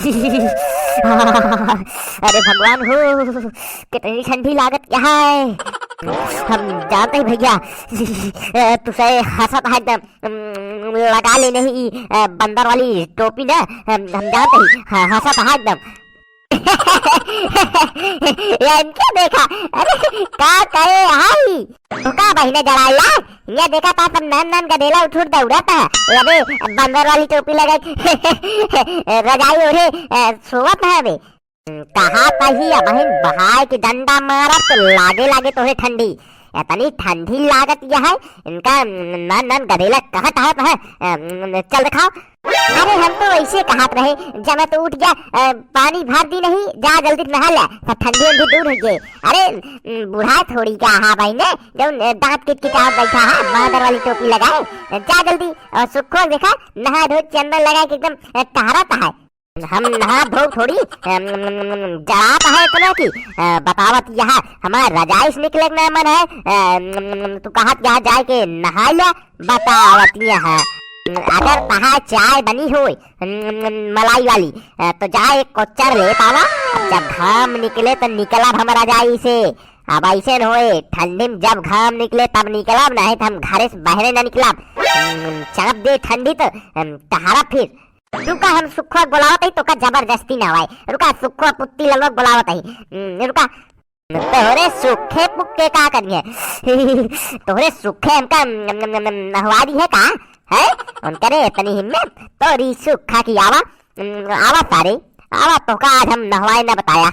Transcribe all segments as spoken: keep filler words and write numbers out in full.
अरे भगवान हो, कितनी ठंडी लागत यहाँ है। हम जानते ही भैया, तुसे हंसत है एकदम, लगा ले नहीं, बंदर वाली टोपी ना, हम, हम जानते ही, हाँ, हंसत है एकदम। ये इनके देखा, अरे का करे हाई? तो का बहिने जड़ाइला? ये देखा था सब नन नन गदेला उठ उठ दौड़त है। ये अबे बंदर वाली टोपी लगाई, रजाई ओढ़े, अ, सोवत है अबे। कहा तही अबहिन बहाय के डंडा मारत, लागे लागे तोहे ठंडी। इतनी ठंडी लागत यह है, इनका नन नन गदेला कहत है, अ, चल दिखाओ। अरे हम तो ऐसे कहत रहे, जब मैं तो उठ गया, अ, पानी भर दी नहीं, जा जल्दी नहा ले, तो ठंडी उंडी दूर हो गई। अरे उम, बूढ़ा थोड़ी का हा भाई ने, जो, अ, दांत किटकिटावत बैठा है, बांदर वाली टोपी लगाए, जा जल्दी। और सुखो देखा, नहा धो चंदन लगा के एकदम, अ, टहरत है। हम नहा धो थोड़ी, अ, जड़ात है इतना की, अ, बतावत यहाँ हमार रजाई से निकले के ना मन है, अ, तू कहत यहाँ जाए के नहा ले, बतावत यहाँ। अगर तहार चाय बनी होय, मलाई वाली, अ, तो जा एक कोचर ले पावा। अब जब घाम निकले तो निकलब हम रजाई से। अब ऐसे न होए, ठंडी में जब घाम निकले तब निकलब, नहीं तो हम घरे से बाहरे ना निकलब। हम्म, चढ़ब दे ठंडी तो, हम्म, तहारा फिर। रुका, हम सुखवा के बोलावत हई, तोका जबरदस्ती ना होए। रुका, सुखवा पुत्ती ललवा के बोलावत हई। हम्म, रुका। तोहरे सुखे पुक्के का करिए? तोहरे सुखे हमका नम, नम, नम, नम, नहवा दी है का? है? उनकरे इतनी हिम्मत? तोरी सुखा की आवा, आवा सारे, आवा तोका आज हम नहवाए ना बताया।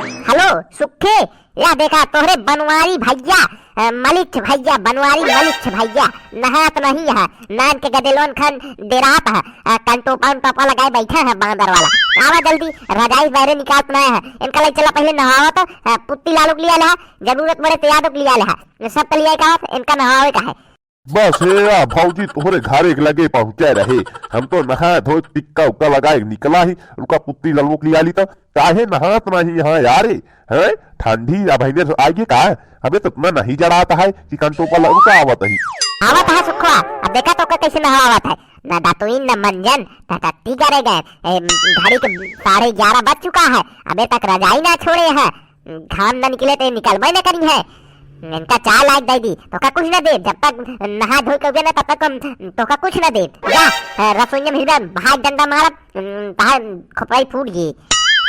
हेलो सुखे, या देखा तोहरे बनवारी भैया, अ, मलिच्छ भैया, बनवारी मलिच्छ भैया, नहात नहीं है, नान के गदेलोन खन डेरात है, अ, कंटोपा उंटोपा लगाए बैठा है बांदर वाला। आवा जल्दी, रजाई बाहरे निकालत नहीं है, इनका ले चला पहले नहावा तो, अ, पुत्ती लालू के लिया ले है, जरूरत पड़े तो यादव के लिया ले है, सब के लिया का है, इनका नहावे का है। बस हे या भौजी तोहरे घरे के लगे पहुँचे रहे। हम तो नहा धोए टिक्का उक्का लगाए निकला ही, रुका पुत्ती ललवो के लिया ली तो। काहे नहात नहीं यहाँ यारे? हैं? ठंडी अब हइने आइए का? हमें तो इतना नहीं जड़ाता है कि कंटोपा ल-, रुका आवत ही। आवत है सुखवा, अब देखा तो कैसे नहावत है। ना दातुइन ना मंजन, टटट्टी करे गए। ए, घड़ी के साढ़े ग्यारह बज चुका है, अबे तक रजाई ना छोड़े है। घाम न निकले तो ये निकलबे न करी है। इनका चाय लायक दे दी, तोका कुछ न दे। जब तक नहा धो के उगे ना, तब तक हम तोका कुछ न दे। जा, अ, रसोई में हिलबे, भाग डंडा मारब, उम, तहार खोपड़ी फूट गई।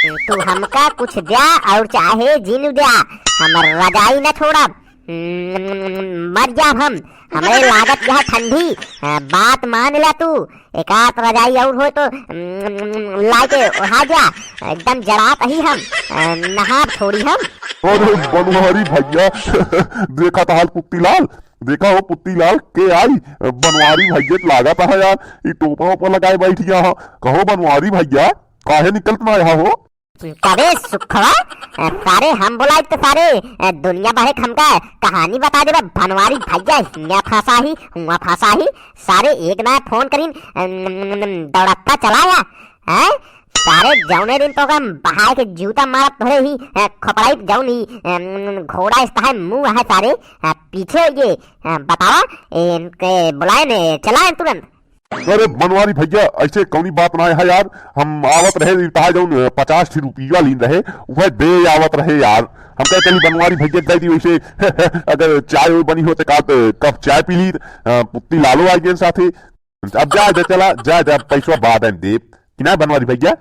तू हमका कुछ द्या और चाहे जीन द्या, हमर रजाई न छोड़ब। उम, मर जाब हम, हमरे लागत यह ठंडी। अ, बात मान ले तू, एकात रजाई और हो तो, उम, लाइके ओढ़ा जा, एकदम जड़ात ही हम, अ, नहाब थोड़ी हम। अरे बनवारी भैया, देखा तो हाल पुत्तीलाल, देखा हो पुत्तीलाल, के आई, बनवारी भैया के लागत है यार, ई टोपा ओपा लगाए बैठ गया हो। कहो बनवारी भैया, काहे निकलत ना यहाँ हो? कबे सुखवा, अ, सारे हम बोलाई तो सारे, अ, दुनिया भरे के हमका कहानी बता देबे, बनवारी भैया हियाँ फंसा ही, हुआँ फंसा ही, सारे एक ना फोन करीन, अम, दौड़ता चला आया, हैं? सारे जौने दिन तो हम बहाय के जूता मारत तोहरे ही, अ, खोपड़ाई जौन ही, अम, घोड़ा इस्ता है मुंह है सारे, अ, पीछे ये, अ, बतावा, ए, इनके बुलाए ने, चला है तुरंत। अरे बनवारी भैया, ऐसे कौनी बात ना है यार, हम आवत रहे, ई तहा जौन, अ, पचास ठी रुपया लीन रहे, वह दे आवत रहे यार। हम कहे चली बनवारी भैया के दे दी वैसे, अगर चाय ओय बनी हो तो का, अ, कप चाय पी ली, अ, पुत्ती लालो आ गए साथे। अब जा, जा, चला, जा, जा, पैसा बाद में देब। कि ना बनवारी भैया?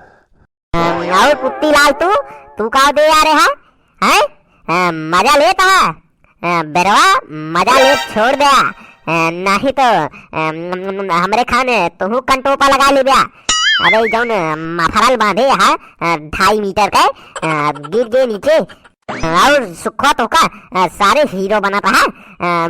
अम, और पुत्ती लाल तू, तू का दे आ रहे है? हैं? अ, मजा लेत है? अ, बेरवा, मजा लेत छोड़ दे। अ, नहीं तो, अम, हमरे खाने तोहू कंटोपा लगा लेबे। अबे जौन मफरल बांधे है, अ, ढाई मीटर के, अ, गिर गए नीचे। और सुखवा तोका, अ, सारे हीरो बनत रहा, अ,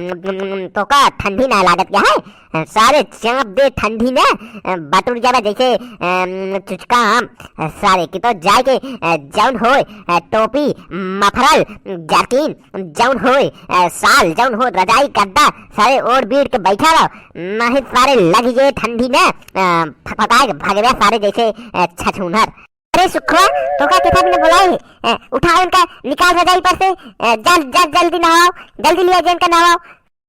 तोका ठंडी ना लागत क्या है? अ, सारे चाँप दे ठंडी में, अ, बटुर जाबे जैसे, अ, चुचका आम। अ, सारे की तो जाए के, अ, जौन होए, अ, टोपी, मफरल, जर्किन, जौन होए, अ, साल, जौन हो रजाई गद्दा, सारे ओढ़ बीड़ के बैठा रहो, नहीं सारे लग गए ठंडी में, अ, फटफटाए के भगवे सारे जैसे, अ, छछूनर। अरे सुखवा, तोका कितना ने बोलाई है? अ, उठा उनका, निकाल रजाई पर से, अ, जल-, जल-, जल्दी नहाओ, जल्दी लिया जे इनका नहाओ।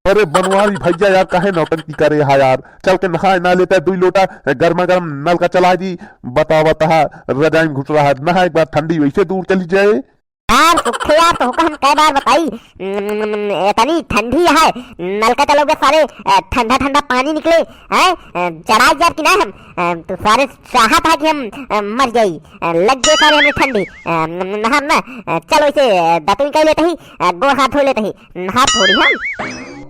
अरे बनवारी भैया यार, काहे नौटंकी करे हा यार? चल के नहाए ना लेता है, दुई लोटा गर्मा गर्म नल का चला दी। बतावा तहा रजाई में घुस रहा है, नहा एक बार, ठंडी वैसे दूर चली जाए। यार सुखे यार, तोहका हम कै बार बताई, उम, इतनी ठंडी है, नलका चलोगे सारे, अ, ठंडा ठंडा पानी निकले, हैं? अ, जराई जाब कि ना हम? अ, तो सारे चाहत है कि हम, अ, मर जाई, अ, लग जाए सारे हमें ठंडी। अ, न-, न-, नहा ना, अ, चलो इसे, अ, दातुन कर लेते ही, अ, गोड़ हाथ धो लेते ही, नहा थोड़ी हम।